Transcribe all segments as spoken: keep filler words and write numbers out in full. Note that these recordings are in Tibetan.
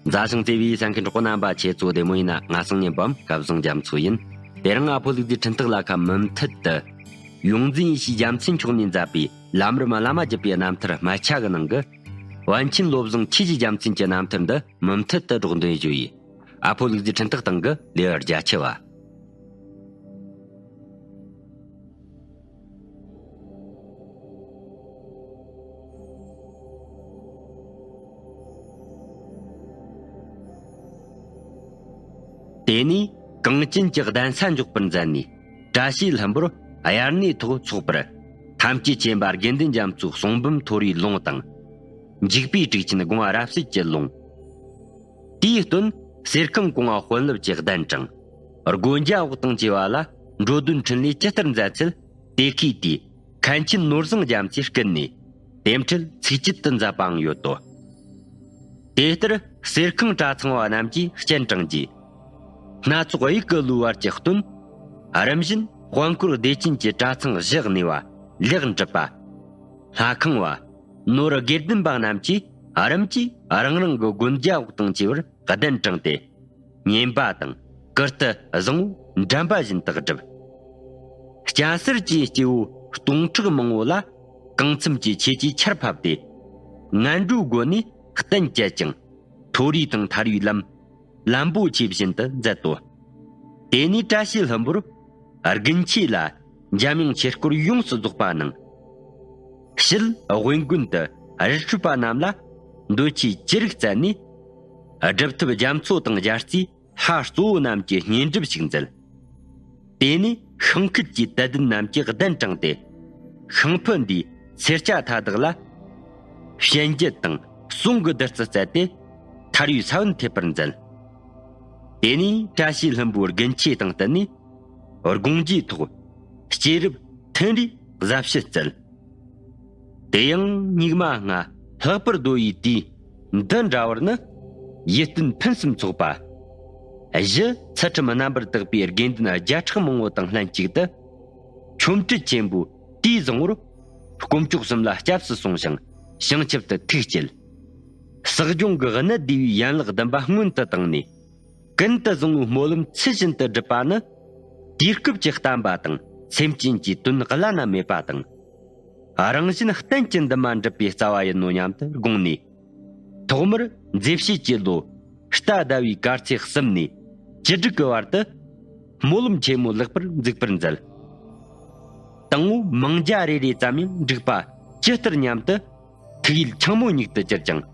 མཛའ་ཞིང་བརྩེ་བའི་གསན་མཁན་གྲོགས་པོ་རྣམ་པ། ཁྱེད་ཚོ་བདེ་མོ་ཡིན་ན། ང་སང་ཉིན་པའམ་སྐལ་བཟང་རྒྱ་མཚོ་ཡིན། དེ་རིང་ཨ་ཕོ་ལུག་རྫིའི་འཕྲིན་སྟེགས་ལ་ཁ། མུ་མཐུད་དུ་ཡོངས་འཛིན་ཡེ་ཤེས་རྒྱལ་མཚན་མཆོག་ནས་མཛད་པའི་ལམ་རིམ་བླ་མ་བརྒྱུད་པའི་རྣམ་ཐར་སྨད་ཆ་གི་ནང་གི། པཎ་ཆེན་བློ་བཟང་ཆོས་ཀྱི་རྒྱལ་མཚན་གྱི་རྣམ་ཐར་འདི་མུ་མཐུད་དུ་སྒྲོག་འདོན་ཞུ་ཡི། ཨ་ཕོ་ལུག་རྫིའི་འཕྲིན་སྟེགས་སྟེང་གི་ལེའུ་བརྒྱད་ཅུ་བ། དེ་ནས་གངས་ཅན་གྱི་གདན་ས་འཇོག་པར་མཛད་ནས། བཀྲ་ཤིས་ལྷུན་པོར་དབྱར་གནས་ཐོག་འཚོགས་པར། ཐམས་ཅད་མཁྱེན་པ་དགེ་འདུན་རྒྱ་མཚོའི་གསུང་འབུམ་མཐོ་རིས་ལུང་དང་། འཇིགས་པའི་དྲུག་ཅན་དགོངས་པ་རབ་གསལ་གྱི་ལུང་། དེའི་སྟོན་གསེར་ཁང་གོང་བ་དཔོན་སློབ་ཀྱི་གདན་དྲངས། སྒོ་འཇའ་འོག་དང་བཅས་པ་ལ་འགྲོ་དོན་འཕྲིན་ལས་ཇི་ལྟར་མཛད་ཚུལ། དེ་ཁའི་དུས་མཁན་ཆེན་ནོར་བཟང་རྒྱ་མཚོས་བསྐུལ་ནས་དེ་འཕྲལ་ཚིགས་བཅད་དུ་མཛད་པའང་ཡོད་དོ། དེ་ལྟར་གསེར་ཁང་གྲྭ་ཚང་བ་རྣམས་ཀྱིས་སྤྱན་དྲངས་རྗེས། སྣ་ཚོགས་དབྱུག་གི་ལུས་པར་གྱི་སྟོན། རིམ་བཞིན་དཔལ་འཁོར་བདེ་ཆེན་གྱི་གྲྭ་ཚང་བཞི་གནས་པ་ལེགས་འགྲུབ་པ། ལྷ་ཁང་བ། ནོར་དགེ་ལྡན་པ་རྣམས་ཀྱིས་རིམ་གྱིས་རང་རང་གི་སྒོ་འཇའ་འོག་དང་བཅས་པར་གདན་དྲངས་ཏེ། བསྙེན་པ་དང་བཀུར་སྟི་བཟང་པོ་འགྲན་པ་བཞིན་དུ་བསྒྲུབས། སྐྱ་སེར་གྱི་སྐྱེ་བོ་སྟོང་ཕྲག་མང་པོ་ལ་གང་འཚམ་གྱི་ཆོས་ཀྱི་ཆར་ཕབ་སྟེ། ངན་འགྲོའི་སྒོ་ནས་གཏན་བཅད་ཅིང་མཐོ་རིས་དང་ཐར་བའི་ལམ། ལམ་པོ་ཆེ་བཞིན་དུ་མཛད་དོ། དེ་ནས་བཀྲ་ཤིས་ལྷུན་པོར་དགུན་ཆོས་ལ་འཇམ་དབྱངས་ཆོས་སྐོར་ཡོངས་སུ་རྫོགས་པ་གནང་། ཕྱིར་དབེན་དགོན་དུ་རི་ཁྲོད་པ་རྣམས་ལ་མདོ་ཆོས་ཅི་རིགས་བསྩལ་ནས། སྒྲུབ་ཐབས་རྒྱ་མཚོ་དང་རྒྱལ་རྩེའི་ལྷ་གཙོ་བོ་རྣམས་ཀྱི་བསྙེན་སྒྲུབ་ཞིག་མཛད། དེ་ནས་ཤིང་ཁུལ་གྱི་དད་ལྡན་རྣམས་ཀྱིས་གདན་དྲངས་ཏེ། ཤིང་ཕུ་འདིའི་སེར་སྐྱ་མཐའ་དག་ལ་བཤན་འགྱེད་དང་གསུང་གི་བདུད་རྩི་བསྩལ་ཏེ། ཐར་བའི་ས་བོན་ཐེབས་པར་མཛད། དེ་ནས་བཀྲ་ཤིས་ལྷུན་པོའི་དགུན་ཆོས་དང་བསྟུན་ནས་དགོངས་རྒྱུའི་ཐོག་སྐྱེས་རབས་མཐུན་རིས་ཟབ་ཞི་བསྩལ། དེ་ཡང་སྙིགས་མ་ལྔ་ལྷག་པར་བདོ་བའི་དུས་འདི་འདྲ་བར་ནི། ཡིད་རྟོན་ཕུན་སུམ་ཚོགས་པ། གཞི་ཚུལ་ཁྲིམས་རྣམ་པར་དག་པའི་དགེ་འདུན་བརྒྱ་ཕྲག་མང་པོ་དང་ལྷན་ཅིག་ཏུ། ཆོ་འཕྲུལ་ཆེན་པོའི་དུས་བཟང་པོར། དཀོན་མཆོག་གསུམ་ལ་སྐྱབས་སུ་སོང་ཞིང་བྱང་ཆུབ་ཏུ་ཐུགས་བསྐྱེད། བསགས་སྦྱོང་གི་གནད་བསྡུས་པའི་ཡན་ལག་བདུན་པ་སྔོན་དུ་བཏང་ནས། ཀུན་ཏུ་བཟང་པོའི་སྨོན་ལམ་ཚུལ་བཞིན་དུ་བསྒྲུབས་པ་ནི། དུས་སྐབས་ཀྱི་བསྟན་པ་དང་སེམས་ཅན་གྱི་དོན་བླ་ན་མེད་པ་དང་། རང་གཞན་གཏན་གྱི་འདུན་མ་འགྲུབ་པའི་རྩ་བ་ཡིན་ནོ་སྙམ་དུ་དགོངས་ནས། ཐོག་མར་མཛེས་བྱེད་ཀྱི་ལོ་རྟ་ཟླ་བའི་གར་ཚེས་གསུམ་ནས་བཅུ་དྲུག་གི་བར་དུ་སྨོན་ལམ་ཆེན་མོ་ལེགས་པར་འཛུགས་པར་མཛད། དང་པོ་མིང་རྒྱ་རེ་རེ་ཙམ་ཡང་འགྲིག་པ་ཇི་ལྟར་སྙམ་དུ། ཐུགས་ཡིད་ཆང་མོ་ཉིད་དུ་གྱུར་ཅིང་།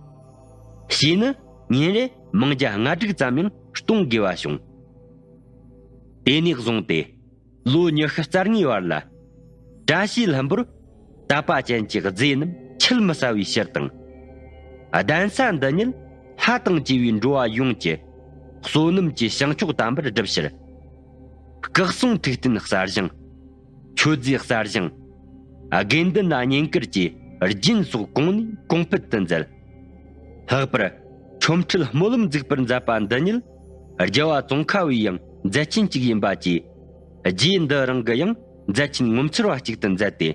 ཕྱིས་ནི་ཉིན་རེ་མིང་རྒྱ་ལྔ་དྲུག་ཙམ་ཡང་གཏོང་དགོས་པ་བྱུང་། དེ་ནས་བཟུང་སྟེ་ལོ་ཉི་ཤུ་རྩ་གཉིས་བར་ལ་བཀྲ་ཤིས་ལྷུན་པོར་དད་པ་ཅན་གྱི་རྫས་རྣམས་ཆད་མི་ཟ་བའི་ཕྱིར་དང་། གདན་ས་འདི་ཉིད་ལྷ་དང་བཅས་པའི་འགྲོ་བ་ཡོངས་ཀྱི་བསོད་ནམས་ཀྱི་བྱང་ཆོག་དམ་པར་བསྒྲུབ་ཕྱིར། སྐུ་གསུང་ཐུགས་རྟེན་གསར་བཞེངས། མཆོད་རྫས་གསར་བཞེངས། དགེ་འདུན་ལ་བསྙེན་བཀུར་གྱིས་རྒྱན་སོགས་གོང་ནས་གོང་སྤེལ་དུ་མཛད། ལྷག་པར་ཆོ་འཕྲུལ་སྨོན་ལམ་འཛུགས་པར་མཛད་པ་འདི་ཉིད་རྒྱལ་བ་ཙོང་ཁ་བའི་ཡང་མཛད་ཆེན་གཅིག་ཡིན་པ་བཅས། རྗེ་འདི་རང་གི་ཡང་མཛད་ཆེན་ངོ་མཚར་བ་གཅིག་ཏུ་མཛད་དེ།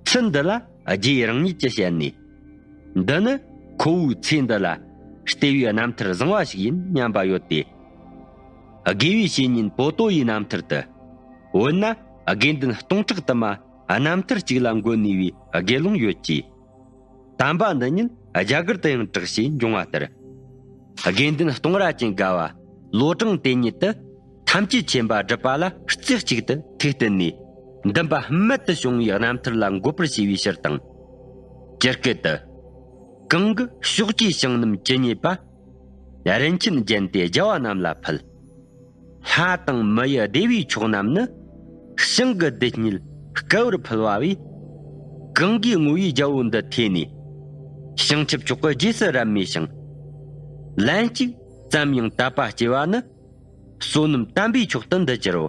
ཚུལ་འདི་ལ་རྗེ་རང་ཉིད་ཀྱིས་བཤད་ནས། འདི་ནི་ཁོ་བོའི་ཚེ་འདི་ལ་སྟེར་བའི་རྣམ་ཐར་བཟང་བ་ཞིག་ཡིན་སྙམ་པ་ཡོད་དེ། དགེ་བའི་བཤེས་གཉེན་པོ་ཏོ་ཡི་རྣམ་ཐར་དུ། འོ་ན་དགེ་འདུན་སྟོང་ཕྲག་དུ་མ་རྣམ་ཐར་གཅིག་ལ་འགོད་ནུས་པའི་དགེ་སློང་ཡོད་ཀྱིས། དམ་པ་འདི་ཉིད་རྒྱ་གར་དུ་ཡང་གྲགས་ཞེས་འབྱུང་བ་ལྟར། དགེ་འདུན་སྟོང་ར་ཅན་དགའ་བ་ལོ་གྲངས་དེ་ཉིད་དུ་ཐམས་ཅད་མཁྱེན་པ་སྒྲུབ་པ་ལ་རྩེ་གཅིག་ཏུ་ཐུགས་བསྟུན་ནས། འདུན་པ་རྨད་དུ་བྱུང་བའི་རྣམ་ཐར་ལ་འགོད་པར་བྱས་པའི་ཕྱིར་དང་། ཇི་སྐད་དུ། གང་གི་ཕྱོགས་ཀྱི་ཞིང་རྣམས་ཇི་སྙེད་པ། རིན་ཆེན་བརྒྱན་ཏེ་རྒྱལ་བ་རྣམས་ལ་ཕུལ། ལྷ་དང་མི་ཡི་བདེ་བའི་མཆོག་རྣམས་ནི། ཞིང་གི་རྡུལ་སྙེད་བསྐལ་བར་ཕུལ་བ་བས། གང་གིས་བསྔོ་བའི་རྒྱལ་པོ་འདི་ཐོས་ནས། བྱང་ཆུབ་མཆོག་གི་རྗེས་སུ་རབ་མོས་ཤིང་། ལན་གཅིག་ཙམ་ཡང་དད་པ་སྐྱེ་བ་ནི། བསོད་ནམས་དམ་པའི་མཆོག་ཏུ་འདི་འགྱུར་རོ།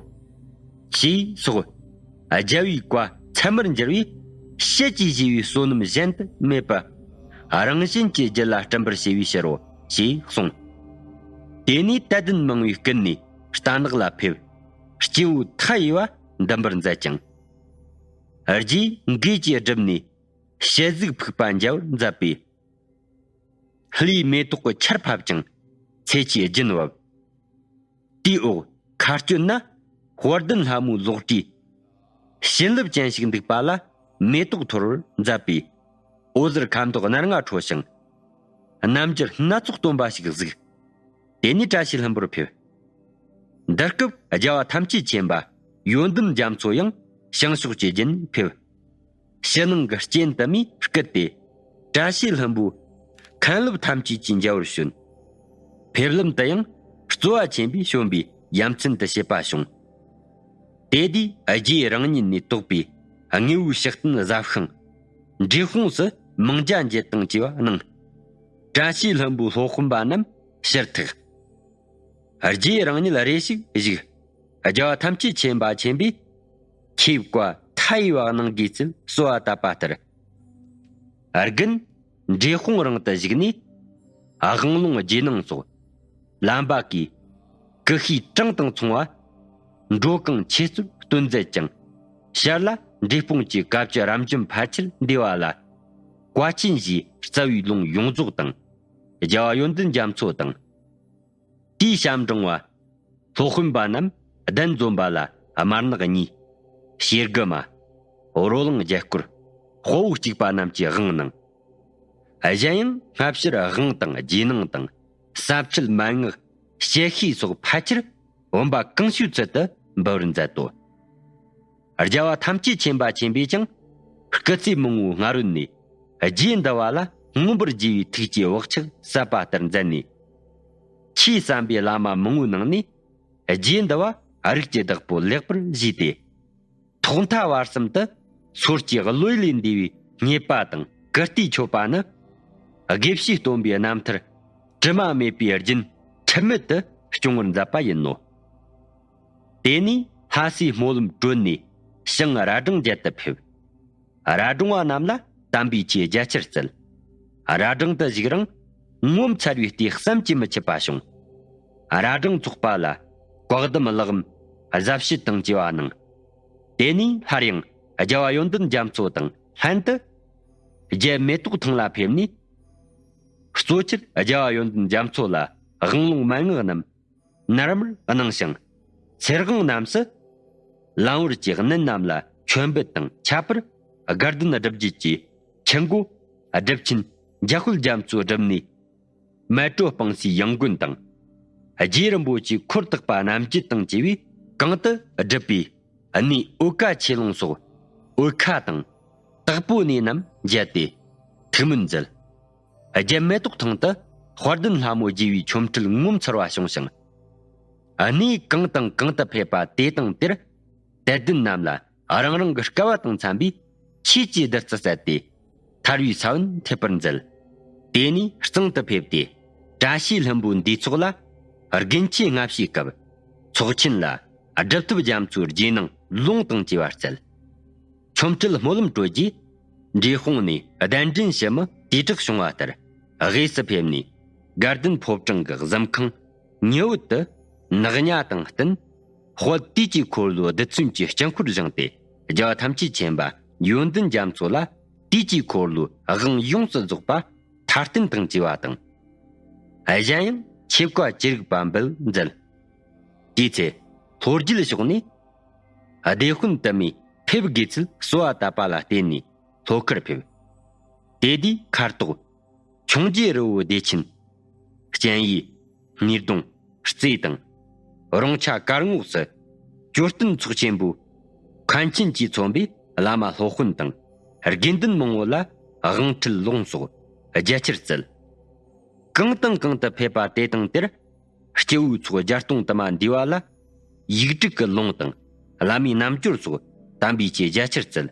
ཞེས་སོགས། རྒྱལ་བའི་བཀའ་ཚད་མར་འགྱུར་བའི་ཞལ་གྱིས་བཞེས་པའི་བསོད་ནམས་གཞན་དུ་མེད་པ། རང་གཞན་གྱི་རྒྱུད་ལ་སྤྲིན་པར་བྱས་པའི་ཕྱིར་རོ། ཞེས་གསུངས། དེ་ནས་དད་ལྡན་མང་བོས་བསྐུལ་ནས་རྟ་ནག་ལ་ཕེབས། སྐྱེ་བོ་མཐའ་ཡས་པ་འདུན་པར་མཛད་ཅིང་། རྗེས་འགོས་ཀྱིས་བསྒྲུབས་ནས་ཞལ་གཟིགས་ཕུག་པ་མཇལ་བར་མཛད་པས། ལྷའི་མེ་ཏོག་གི་ཆར་ཕབ་ཅིང་ཚེ་ཆུའི་རྒྱུན་བབས། དེའི་འོག་མཁར་སྐྱོད་ན་དཔལ་ལྡན་ལྷ་མོའི་ལོགས་བྲིས། བྱིན་རླབས་ཅན་ཞིག་འདུག་པ་ལ་མེ་ཏོག་འཐོར་བར་མཛད་པས། འོད་ཟེར་ཁ་མདོག་སྣར་ང་འཕྲོ་ཞིང་། རྣམ་འགྱུར་སྣ་ཚོགས་སྟོན་པ་ཞིག་གཟིགས། དེ་ནས་བཀྲ་ཤིས་ལྷུན་པོར་ཕེབས། འདི་སྐབས་རྒྱལ་བ་ཐམས་ཅད་མཁྱེན་པ་ཡོན་ཏན་རྒྱ་མཚོ་ཡང་བྱང་ཕྱོགས་ཀྱི་རྒྱུན་ཕེབས། ཕྱི་ནང་གི་རྐྱེན་དུ་མས་བསྐུལ་ཏེ། བཀྲ་ཤིས་ལྷུན་པོའི་མཁན་སློབ་ཐམས་ཅད་ཀྱིས་མཇལ་བར་བྱོན། ཕེབས་ལམ་དུ་ཡང་རྩོལ་བ་ཆེན་པོས་བྱོན་པའི་ཡ་མཚན་དུ་བྱེད་པ་བྱུང་། དེ་དུས་རྗེ་རང་ཉིད་ནས་བཏོགས་པའི་དངོས་པོའི་ཕྱག་རྟེན་གཟབ་ཤིང་། འབྲས་སྤུངས་སུ་མིང་རྒྱ་འགྱེད་དང་བཅས་པ་གནང་། བཀྲ་ཤིས་ལྷུན་པོའི་སློབ་དཔོན་པ་རྣམས་ཕྱིར་ཐུག་རྗེ་རང་ཉིད་རེ་ཞིག་བཞུགས། རྒྱལ་བ་ཐམས་ཅད་མཁྱེན་པ་ཆེན་པོས་ཆོས་བཀའ་མཐའ་ཡས་པ་གནང་དགོས་ཚུལ་གསོལ་བ་བཏབ་པ་ལྟར། དགུན་འབྲས་སྤུངས་རང་དུ་བཞུགས་ནས། དབང་ལུང་རྗེས་གནང་སོགས་ལམ་པ་གི་ཀུ་ཤའི་གྲངས་དང་མཚུངས་པ། འགྲོ་གང་ཆོས་ཚུལ་སྟོན་མཛད་ཅིང་། ཞར་ལ་འབྲས་སྤུངས་ཀྱི་བཀའ་བཅུ་རབ་འབྱམས་ཕལ་ཆེར་འདུས་པ་ལ། བཀའ་ཆེན་བཞིའི་རྩ་བའི་ལུང་ཡོངས་རྫོགས་དང་། རྒྱལ་བ་ཡོན་ཏན་རྒྱ་མཚོ་དང་། དེའི་ཞབས་འབྲིང་བ། སློབ་དཔོན་པ་རྣམས་གདན་འཛོམས་པ་ལ་དམར་ནག་གཉིས། ཞེ་དགུ་མ། རོ་ལངས་བརྒྱད་སྐོར། དཔའ་བོ་གཅིག་པ་རྣམས་ཀྱིས་དབང་གནང་། གཞན་ཡང་སྔ་ཕྱིར་དབང་དང་རྗེས་གནང་དང་། ཟབ་ཁྲིད་མན་ངག་བཤད་ཤེས་སོགས་ཕལ་ཆེར་བུམ་པ་གང་བྱོའི་ཚུལ་དུ་འབུལ་བར་མཛད་དོ། རྒྱལ་བ་ཐམས་ཅད་མཁྱེན་པ་ཆེན་པོས་ཀྱང་སྐུ་ཚེ་མང་བོའི་སྔ་རོལ་ནས་རྗེ་འདི་བ་ལ་མངོན་པར་དགྱེས་པའི་ཐུགས་ཀྱི་བག་ཆགས་ཟབ་པ་ལྟར་མཛད་ནས། ཆོས་བསམ་པའི་བླ་མ་མང་བོའི་ནང་ནས་རྗེ་འདི་བ་རིགས་ཀྱི་བདག་པོ་ལེགས་པར་བཞེས་ཏེ། ཐོག་མཐའ་བར་གསུམ་དུ་སོར་གྱི་བློ་ཡུལ་ལས་འདས་པའི་རྙེད་པ་དང་ཀིརྟིའི་མཆོད་པ་ནི། དགེ་བཤེས་སྟོན་པའི་རྣམ་ཐར་དྲི་མ་མེད་པའི་རྒྱུན་འཁྲུལ་མེད་དུ་སྐྱོང་བར་མཛད་པ་ཡིན་ནོ། དེ་ནས་ལྷ་སའི་སྨོན་ལམ་གྲོལ་ནས་ཞིང་ར་སྦྲང་རྒྱལ་དུ་ཕེབས། ར་སྦྲང་བ་རྣམས་ལ་དམ་པའི་ཆོས་རྒྱ་ཆེར་བསྩལ། ར་སྦྲང་དུ་བཞུགས་རིང་ངོ་མཚར་བའི་ལྟས་བསམ་གྱིས་མི་ཁྱབ་པ་བྱུང་། ར་སྦྲང་ཚོགས་པ་ལ་བཀའ་གདམས་གླེགས་བམ་གཟབ་བཤད་དང་བཅས་པ་གནང་། དེ་ནས་སླར་ཡང་རྒྱལ་བ་ཡོན་ཏན་རྒྱ་མཚོ་དང་ལྷན་དུ་རྒྱལ་མེ་ཏོག་ཐང་ལ་ཕེབས་ནས། གཙོ་ཆེར་རྒྱལ་བ་ཡོན་ཏན་རྒྱ་མཚོ་ལ་དབང་ལུང་མན་ངག་རྣམས་ནར་མར་གནང་ཞིང་། ཚེ་དབང་རྣམས་སུ་ལམ་བར་གྱི་གནད་རྣམས་ལ་མཆོད་འབུལ་དང་ཁྱད་པར་དགའ་ལྡན་སྒྲུབ་བརྒྱུད་ཀྱི་ཆུ་འགོ་སྒྲུབ་ཆེན་འཇམ་དཔལ་རྒྱ་མཚོའི་སྒྲུབ་གནས། མལ་གྲོ་སྤང་སའི་ཡང་དགོན་དང་། རྗེ་རིན་པོ་ཆེའི་འཁོར་དག་པ་རྣམ་བརྒྱུད་དང་བཅས་པས་གང་དུ་བསྒྲུབས་པའི་གནས་འོལ་ཀ་ཆོས་ལུང་སོགས་འོལ་ཁ་དང་། དྭགས་པོའི་གནས་རྣམས་མཇལ་ཏེ་ཐུགས་སྨོན་མཛད། རྒྱལ་མེ་ཏོག་ཐང་དུ་དཔལ་ལྡན་ལྷ་མོ་རྒྱས་པའི་ཆོ་འཕྲུལ་ངོ་མཚར་བ་བྱུང་ཞིང་། གནས་གང་དང་གང་དུ་ཕེབས་པ་དེ་དང་དེར་དད་ལྡན་རྣམས་ལ་རང་རང་གི་དཀའ་བ་དང་འཚམ་པའི་ཆོས་ཀྱི་བདུད་རྩི་སྩལ་ཏེ། ཐར་བའི་ས་བོན་འཐེབས་པར་མཛད། དེ་ནས་གཙང་དུ་ཕེབས་ཏེ། བཀྲ་ཤིས་ལྷུན་པོའི་འདུས་ཚོགས་ལ་དགུན་ཆོས་སྔ་ཕྱིའི་སྐབས་ཚོགས་ཆེན་ལ་སྒྲུབ་ཐོབ་རྒྱ་མཚོའི་རྗེས་གནང་ལུང་དང་བཅས་པ་སྩལ། ཆོ་འཕྲུལ་སྨོན་ལམ་གྲོལ་རྗེས། འབྲས་སྤུངས་ནས་གདན་འདྲེན་ཞུ་མི་དུས་དྲག་བྱུང་བ་ལྟར་དབུས་སུ་ཕེབས་ནས། དགའ་ལྡན་ཕོ་བྲང་གི་གཟིམ་ཁང་ཉི་འོད་དུ་ནག་ཉ་དང་བསྟུན། དཔལ་དུས་ཀྱི་འཁོར་ལོའི་རྡུལ་ཚོན་གྱི་དཀྱིལ་འཁོར་བཞེངས་ཏེ། རྒྱལ་བ་ཐམས་ཅད་མཁྱེན་པ་ཡོན་ཏན་རྒྱ་མཚོ་ལ་དུས་ཀྱི་འཁོར་ལོའི་དབང་ཡོངས་སུ་རྫོགས་པ་མཐའ་བརྟན་དང་བཅས་པ་དང་། གཞན་ཡང་ཆོས་བཀའ་ཅི་རིགས་པ་འབུལ་མཛད། དེའི་ཚེ་ལྷོ་རྒྱུད་ཕྱོགས་ནས་སྡེ་དཔོན་དུ་མས་ཕེབས་དགོས་ཚུལ་གསོལ་བ་བཏབ་པ་ལ་བརྟེན་ནས་ལྷོ་ཁར་ཕེབས། དེ་དུས་མཁར་ཐོག་འཕྱོངས་རྒྱས་རི་བོའི་བདེ་ཆེན། སྤྱན་ཡས། སྣེ་གདོང་། རྩེ་དང་། རོང་ཆ་དཀར་ངོགས་སུ། ཅོ་སྟོན་ཚོགས་ཆེན་པོའི་མཁན་ཆེན་གྱིས་མཚོན་པའི་བླ་མ་སློབ་དཔོན་དང་། དགེ་འདུན་མང་བོ་ལ་དབང་ཁྲིད་ལུང་སོགས་རྒྱ་ཆེར་སྩལ། གང་དང་གང་དུ་ཕེབས་པ་དེ་དང་དེར། སྐྱེ་བོའི་ཚོགས་བརྒྱ་སྟོང་དུ་མ་འདུས་པ་ལ། ཡིག་དྲུག་གི་ལུང་དང་། བླ་མའི་རྣམ་འགྱུར་སོགས་དམ་པའི་ཆོས་རྒྱ་ཆེར་སྩལ།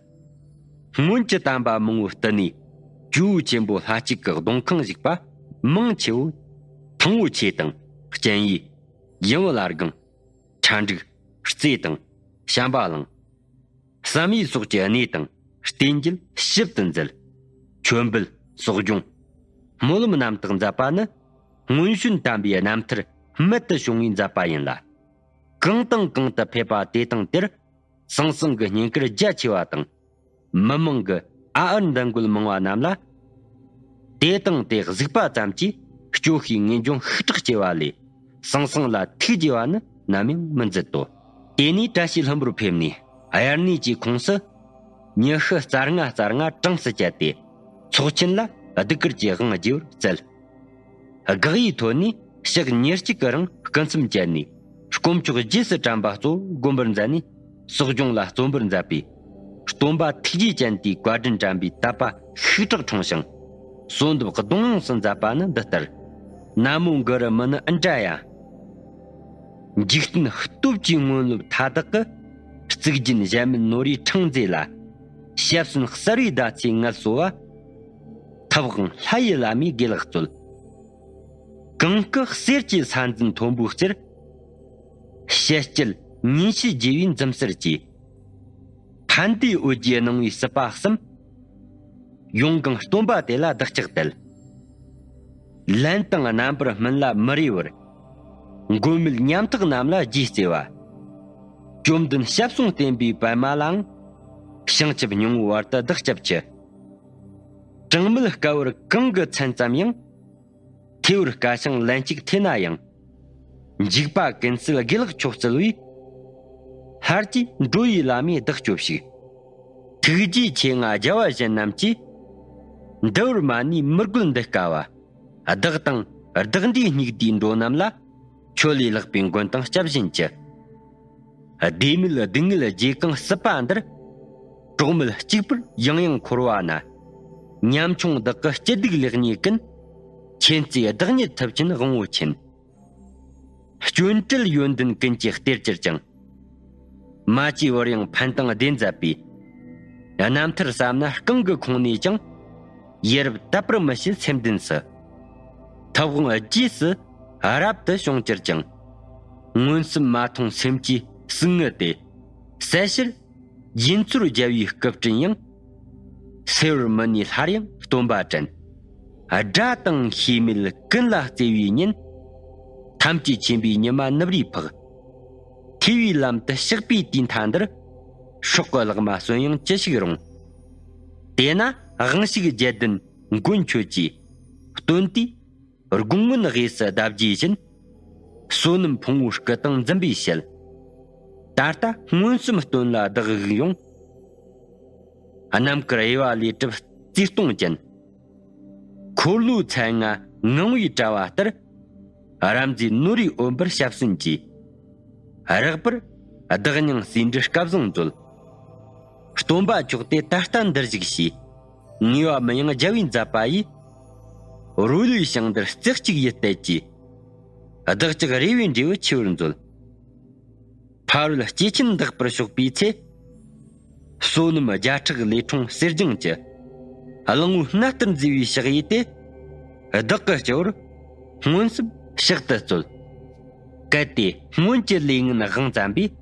སྔོན་གྱི་དམ་པ་མང་བོའི་སྟེང་ནས་ཇོ་བོ་ཆེན་པོ་ལྷ་གཅིག་གི་གདུང་ཁང་བཞུགས་པ་མང་ཆེ་བོ། ཐང་བོ་ཆེ་དང་། སྤྱན་ཡས། ཡུམ་བར་སྒང་། ཁྲ་འབྲུག་རྩེ་དང་། བྱམས་པ་གླིང་། བསམ་ཡས་སོགས་ཀྱི་གནས་དང་། རྟེན་རྒྱུད་ཞིབ་ཏུ་མཛད། མཆོད་འབུལ། གསོ་སྦྱོང་། སྨོན་ལམ་རྣམ་དག་མཛད་པ་ནི། སྔོན་བྱོན་དམ་པའི་རྣམ་ཐར་རྨད་དུ་བྱུང་བས་མཛད་པ་ཡིན་ལ། གང་དང་གང་དུ་ཕེབས་པ་དེ་དང་དེར། ཟང་ཟིང་གི་བསྙེན་བཀུར་རྒྱ་ཆེ་བ་དང་། མི་མང་གི་ཨ་ཨར་འདང་རྒོལ་མང་བ་རྣམས་ལ། དེ་དང་དེ་གཟིགས་པ་ཙམ་གྱིས་སྐྱོ་ཤས་ངེས་འབྱུང་ཤུགས་དྲག་སྐྱེ་བ་ལས། ཟང་ཟིང་ལ་ཐུགས་དགྱེས་པ་ནི་ནམ་ཡང་མི་མཛད་དོ། དེ་ནས་བཀྲ་ཤིས་ལྷུན་པོར་ཕེབས་ནས་དབྱར་གནས་ཀྱི་ཁོངས་སུ། ཉི་ཤུ་རྩ་ལྔ་རྩ་ལྔ་གྲངས་སུ་བཅད་དེ། ཚོགས་ཆེན་ལ་གདུགས་དཀར་གྱི་དབང་བསྒྱུར་བར་བསྩལ། དགག་ཡིག་ཐོག་ནས་ཕྱག་ཉེར་གཅིག་གི་རིང་སྐུ་མཚམས་བཅད་ནས། དཀོན་མཆོག་རྗེས་སུ་དྲན་པ་གཙོ་བོ་བསྒོམ་པར་མཛད་ནས། གསོ་སྦྱོང་ལ་བརྩོན་པར་མཛད་པས། སྟོན་པ་ཐུགས་རྗེ་ཅན་དེའི་བཀའ་དྲིན་དྲན་པའི་དད་པ་ཤུགས་དྲག་འཁྲུངས་ཤིང་། གསོལ་འདེབས་གདུང་དབྱངས་སུ་མཛད་པ་ནི་འདི་ལྟར། ན་མོ་གུ་རུ་མུ་ནི་ཨིནྡྲ་ཡ། འཇིག་རྟེན་སྟོབས་ཀྱི་སྔོན་ལུབ་མཐའ་དག་གི། གཙུག་རྒྱན་གཞལ་མེད་ནོར་བུའི་འཕྲེང་མཛེས་ལ། ཞབས་སོན་གསལ་བའི་ཟླ་ཚེས་ངལ་གསོ་བ། ཐུབ་དབང་ལྷ་ཡི་བླ་མའི་དགེ་ལེགས་སྩོལ། གང་སྐུ་གསེར་གྱི་ས་འཛིན་མཐོན་པོའི་སྤྱིར། ཞལ་སྐྱིལ་ཉིན་བྱེད་རྒྱས་པའི་འཛུམ་ཟེར་གྱིས། ཕན་བདེའི་འོད་ཀྱིས་སྣང་བའི་སྲིད་པ་གསུམ། ཡོངས་གང་སྟོན་པ་དེ་ལ་བདག་ཅག་དད། ལན་དང་རྣམ་པར་སྨིན་ལ་མི་རེ་བར། མགོན་མེད་ཉམ་ཐག་རྣམས་ལ་རྗེས་བརྩེ་བ། བཅོམ་ལྡན་སྐྱབས་གསུམ་བསྟེན་པའི་པདྨ་ལའང་། བྱང་ཆུབ་སྙིང་པོའི་བར་དུ་བདག་སྐྱབས་མཆི། གྲངས་མེད་བསྐལ་བར་གང་གི་མཚན་ཙམ་ཡང་། ཐེ་བར་དཀའ་ཞིང་ལན་གཅིག་ཐེ་ན་ཡང་། འཇིགས་པ་ཀུན་སེལ་དགེ་ལེགས་མཆོག་སྩོལ་བའི། ལྷར་བཅས་འགྲོ་བའི་བླ་མས་བདག་སྐྱོབས་ཤིག། ཐུགས་རྗེ་ཆེ་མངའ་རྒྱལ་བ་གཞན་རྣམས་ཀྱིས། འདི་བར་མ་ནུས་མི་རྒོལ་འདི་དཀའ་བ། བདག་དང་བདག་འདྲའི་སྙིགས་དུས་འགྲོ་རྣམས་ལ། ཁྱོད་ལས་ལྷག་པའི་མགོན་དང་སྐྱབས་གཞན་ཅི། བདེ་མེད་སྡུག་བསྔལ་བརྗེ་གང་སྲིད་པ་འདིར། གྲོགས་མེད་གཅིག་པུར་ཡང་ཡང་འཁོར་བ་ན། ཉམ་ཆུང་བདག་གི་སྐྱིད་སྡུག་ལེགས་ཉེས་ཀུན། མཁྱེན་བརྩེ་བདག་ཉིད་ཐུབ་ཆེན་དབང་པོ་ཆེན། སྐྱོན་བྲལ་ཡོན་ཏན་ཀུན་གྱི་གཏེར་གྱུར་ཅིང་། མ་བཅོས་པར་ཡང་ཕན་དང་བདེ་མཛད་པའི། རྣམ་ཐར་བསམ་ན་རྐང་གི་ཁོང་ནས་ཀྱང་། ཡ་རབས་དད་པར་མི་བྱེད་སེམས་ལྡན་སུ། ཐུབ་དབང་རྗེས་སུ་རབ་ཏུ་བྱུང་གྱུར་ཅིང་། མངོན་སུམ་མ་མཐོང་སེམས་ཀྱི་ཟུག་རྔུ་དེ། བསལ་ཕྱིར་རྒྱུན་ཚོར་རྒྱལ་བའི་སྐུ་དྲིན་ཡང་། སེལ་བར་མི་ནུས་སླར་ཡང་སྟོན་པ་དྲན། དགྲ་དང་ཤེས་མེད་ཀུན་ལ་བརྩེ་བའི་ཉིན། ཐམས་ཅད་མཁྱེན་པའི་ཉི་མ་ནུབ་རེ་འཕགས། ཐོས་པའི་ལམ་དུ་གཤེགས་པའི་དུས་མཐའ་འདིར། སྲོག་གི་ལྷག་མ་གསོན་ཡང་ཅི་ཞིག་རུང་། དེས་ན་དབང་ཕྱུག་བརྒྱད་ལྡན་མགོན་ཁྱོད་ཀྱིས། སྟོན་དུས་དགུང་སྔོན་དབུས་སུ་ཟླ་རྒྱས་བཞིན། བསོད་ནམས་ཕུང་པོའི་སྐུ་དང་འཛིན་པའི་ཞལ། ད་ལྟ་མངོན་སུམ་སྟོན་ལ་བདག་བཞུགས་ཡོང་། རྣམ་དཀར་དབྱེ་བ་ལས་གྲུབ་རྩིས་སྟོང་ཅན། འཁོར་ལོའི་ཚད་ལྔ་ངང་བའི་དྲ་བ་ལྟར། རབ་མཛེས་ནོར་བུའི་འོད་འབར་ཞབས་སོན་གྱིས། རགས་པར་བདག་སྙིང་ཟེའུ་འབྲུ་སྐལ་བཟང་མཛོད། སྟོན་པ་མཆོག་དེ་ད་ལྟ་འདིར་བཞུགས་ཤིག། ངེས་པ་མི་ཡེངས་རྒྱལ་བའི་མཛད་པ་ཡིས། རོལ་པའི་ཞིང་འདིར་རྩེ་གཅིག་ཡིད་གཏད་ཀྱིས། བདག་ཅག་རེ་བའི་འབྲས་བུ་ཆེ་བར་མཛོད། ཕ་རོལ་སྐྱེས་ཆེན་འདེགས་པར་ཕྱོགས་པའི་ཚེ། བསོད་ནམས་བརྒྱ་ཕྲག་ལས་འཁྲུངས་གསེར་སྦྱངས་ཀྱི། གླང་པོའི་སྣ་ལྟར་མཛེས་པའི་ཕྱག་གཡས་དེ། བདག་གི་སྤྱི་བོར་མངོན་སུམ་ཕྱག་ཏུ་སྩོལ། གལ་ཏེ་སྔོན་གྱི་ལས་ངན་དབང་བཙན་པས།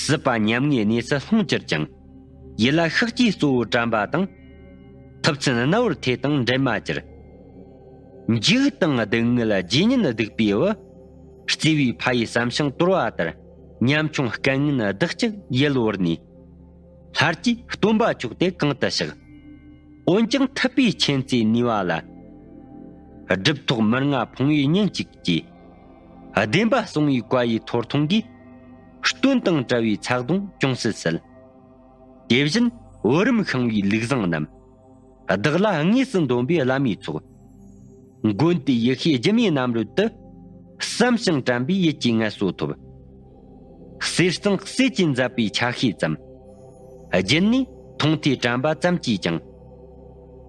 སྲིད་པ་ཉམ་ངའི་གནས་སུ་ལྷུང་གྱུར་ཀྱང་། ཡིད་ལ་ཤགས་ཀྱིས་གཙོ་བོ་དྲན་པ་དང་། ཐུབ་ཚན་རྣ་བར་ཐོས་དང་འབྲལ་མ་གྱུར། འཇིགས་དང་སྡུག་བསྔལ་རྗེས་ཉིད་སྡིག་པའི་བུ། བརྩེ་བའི་ཕ་ཡི་བསམ་ཞིང་དོར་བ་ལྟར། ཉམ་ཆུང་སྐལ་ངན་བདག་ཅག་ཡལ་བོར་ནས། ལྷར་གྱིས་སྟོན་པ་མཆོག་དེ་གང་དུ་གཤེགས། འོན་ཀྱང་ཐུབ་པའི་མཁྱེན་བརྩེ་ནུས་པ་ལ། སྒྲུབ་ཐོག་མི་མངའ་ཕུང་བོའི་ཉིན་གཅིག་གིས། བདེན་པ་གསུང་བའི་བཀའ་ཡི་ཐོར་ཐུང་གིས། སྟོན་དང་བྲལ་བའི་ཚ་གདུང་ཅུང་ཟད་སེལ། དེ་བཞིན་བུ་རམ་ཤིང་བའི་ལུག་བཟང་རྣམས། བདག་ལ་དངོས་སུ་འདོམས་པའི་བླ་མའི་ཚོགས། མགོན་དེ་ཡེ་ཤེས་སྒྱུ་མའི་རྣམ་རོལ་དུ། བསམ་ཞིང་དྲན་པའི་ཡིད་ཀྱི་ངལ་གསོ་ཐོབ། གསེར་གཙང་གསེར་གྱི་མཛད་པའི་ཆ་ཤས་ཙམ། རྒྱུད་ནས་མཐོང་ཐོས་དྲན་པ་ཙམ་གྱིས་ཀྱང་།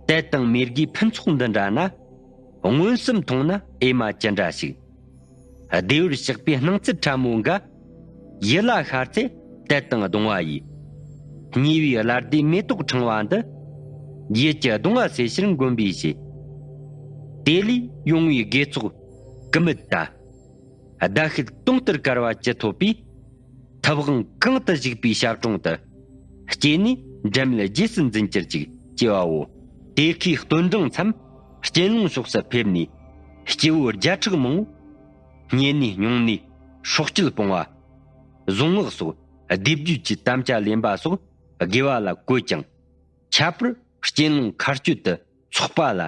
དད་དང་མོས་གུས་ཕུན་ཚོགས་འདི་འདྲ་ན། མངོན་སུམ་མཐོང་ན་ཨེ་མ་ཅི་འདྲ་ཞིག། བདེ་བར་གཤེགས་པའི་སྣང་ཚུལ་ཕྲ་མོ་འགའ། ཡིད་ལ་ཤར་ཚེ་དད་དང་གདུང་བ་ཡིས། ཉེ་བའི་བླ་བདེའི་མེ་ཏོག་ཕྲེང་བ་འདི། ཡིད་ཀྱི་གདུང་བ་སེལ་ཕྱིར་འགོམ་པའི་ཞེས། དེ་ལས་ཡོང་བའི་དགེ་ཚོགས་ཀུ་མུད་ད། ཟླ་ཤུལ་དུང་ལྟར་དཀར་བ་ཅི་ཐོབ་པའི། ཐུབ་དབང་གང་དུ་བཞུགས་པའི་ཞབས་དྲུང་དུ། སྐྱེས་ནས་འབྲལ་མེད་རྗེས་སུ་འཛིན་གྱུར་ཅིག་ཅེས་པའོ། དེ་ཁའི་སྟོན་འབྲིང་མཚམས་གཅེན་སློང་ཕྱོགས་སུ་ཕེབས་ནས། སྐྱེ་བོ་བརྒྱ་ཕྲག་མང་པོ། བསྙེན་གནས་སྨྱུང་གནས་སྲོག་གཅོད་སྤོང་བ། གཟུངས་སྔགས་སོགས་སྡེ་བརྒྱད་ཀྱི་དམ་བཅའ་ལེན་པ་སོགས་དགེ་བ་ལ་བཀོད་ཀྱང་། ཁྱད་པར་གཅེན་སློང་མཁའ་སྤྱོད་དུ་ཚོགས་པ་ལ།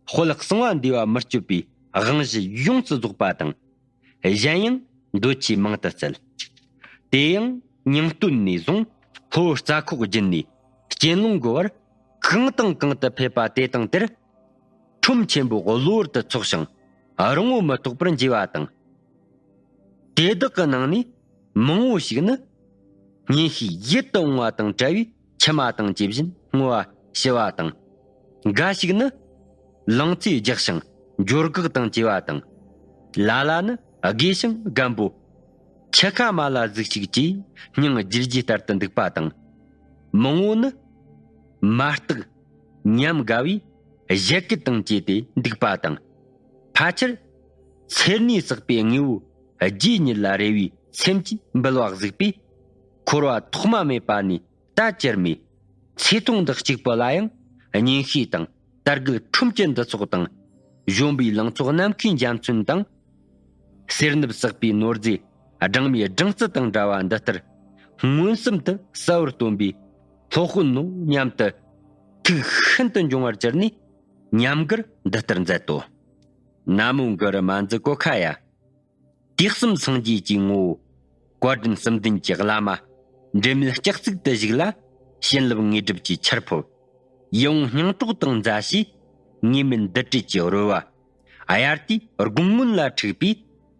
དཔལ་གསང་བ་འདུས་པ་མི་བསྐྱོད་པའི་དབང་བཞི་ཡོངས་སུ་རྫོགས་པ་དང་། གཞན་ཡང་འདོད་ཆེས་མང་དུ་བསྩལ། དེ་ཡང་ཉིང་སྟོད་ནས་བཟུང་ལྷོ་རྩྭ་ཁོག་བརྒྱུད་ནས་གཅེན་ལུང་གི་བར་གང་དང་གང་དུ་ཕེབས་པ་དེ་དང་དེར། ཁྲོམ་ཆེན་པོ་གློ་བུར་དུ་ཚོགས་ཤིང་རིང་པོ་མི་ཐོགས་པར་མཇལ་བ་དང་། དེ་དག་གི་ནང་ནས་མང་བོ་ཞིག་ནི། སྙན་ཤོས་ཡིད་དུ་འོང་བ་དང་བྲལ་བའི་མཆི་མ་དང་བཅས་བཞིན་བསྔོ་བ་ཞུ་བ་དང་། འགའ་ཞིག་ནི། ལང་ཚོས་རྒྱགས་ཤིང་འགྱོད་བགེགས་དང་བཅས་པ་དང་། ལ་ལ་ནི་དགེ་ཞིང་རྒན་པོ། འཆི་ཁ་མ་ལ་གཟིགས་ཤིག་ཅེས་སྙིང་རྗེ་རྗེ་ལྟར་དུ་འདུག་པ་དང་། མང་བོ་ནི། མ་བརྟགས་ཉམས་དགའ་བའི་བཞད་གད་དང་བཅས་ཏེ་འདུག་པ་དང་། ཕལ་ཆེར། སེར་སྣས་བསགས་པའི་དངོས་པོ་རྗེས་ཉིད་ལ་རེ་བའི་སེམས་ཀྱིས་འབུལ་བ་གཟིགས་པས། འཁོར་བ་ཐོག་མ་མེད་པ་ནས་ད་ཅིར་མའི་ཚེ་ཐུང་འདི་གཅིག་པུ་ལ་ཡང་སྙན་ཤོས་དང་དར་རྒུད་ཁྲོམ་གྱི་འདུ་ཚོགས་དང་། གཞོན་པའི་ལང་ཚོ་ནམ་མཁའི་འཇའ་ཚོན་དང་། གསེར་ནབ་བསྲེགས་པའི་ནོར་རྫས་སྦྲང་མའི་སྦྲང་རྩི་དང་འདྲ་བ་འདི་ལྟར་མངོན་སུམ་དུ་གསལ་བར་སྟོན་པའི་སློབ་དཔོན་ནོ་སྙམ་དུ་ཐུགས་ཤིན་ཏུ་འབྱུང་བར་གྱུར་ནས། ཉམས་མགུར་འདི་ལྟར་མཛད་དོ། ན་མོ་གུ་རུ་མ་འཛི་ཀོ་ཁ་ཡ། དུས་གསུམ་སངས་རྒྱས་ཀྱི་ངོ་བོ། བཀའ་དྲིན་གསུམ་ལྡན་གྱི་བླ་མ། འབྲེལ་མེད་ལྕགས་ཚིགས་དུ་བཞུགས་ལ། བྱིན་རླབས་དངོས་གྲུབ་ཀྱི་ཆར་ཕོབ། ཡིད་འོང་སྙིང་གྲོགས་དང་མཛའ་བྱའི། ངེས་མེད་འདུ་བྲལ་གྱི་རོལ་བ། དབྱར་དུས་དགུང་སྔོན་ལ་འཁྲིགས་པའི།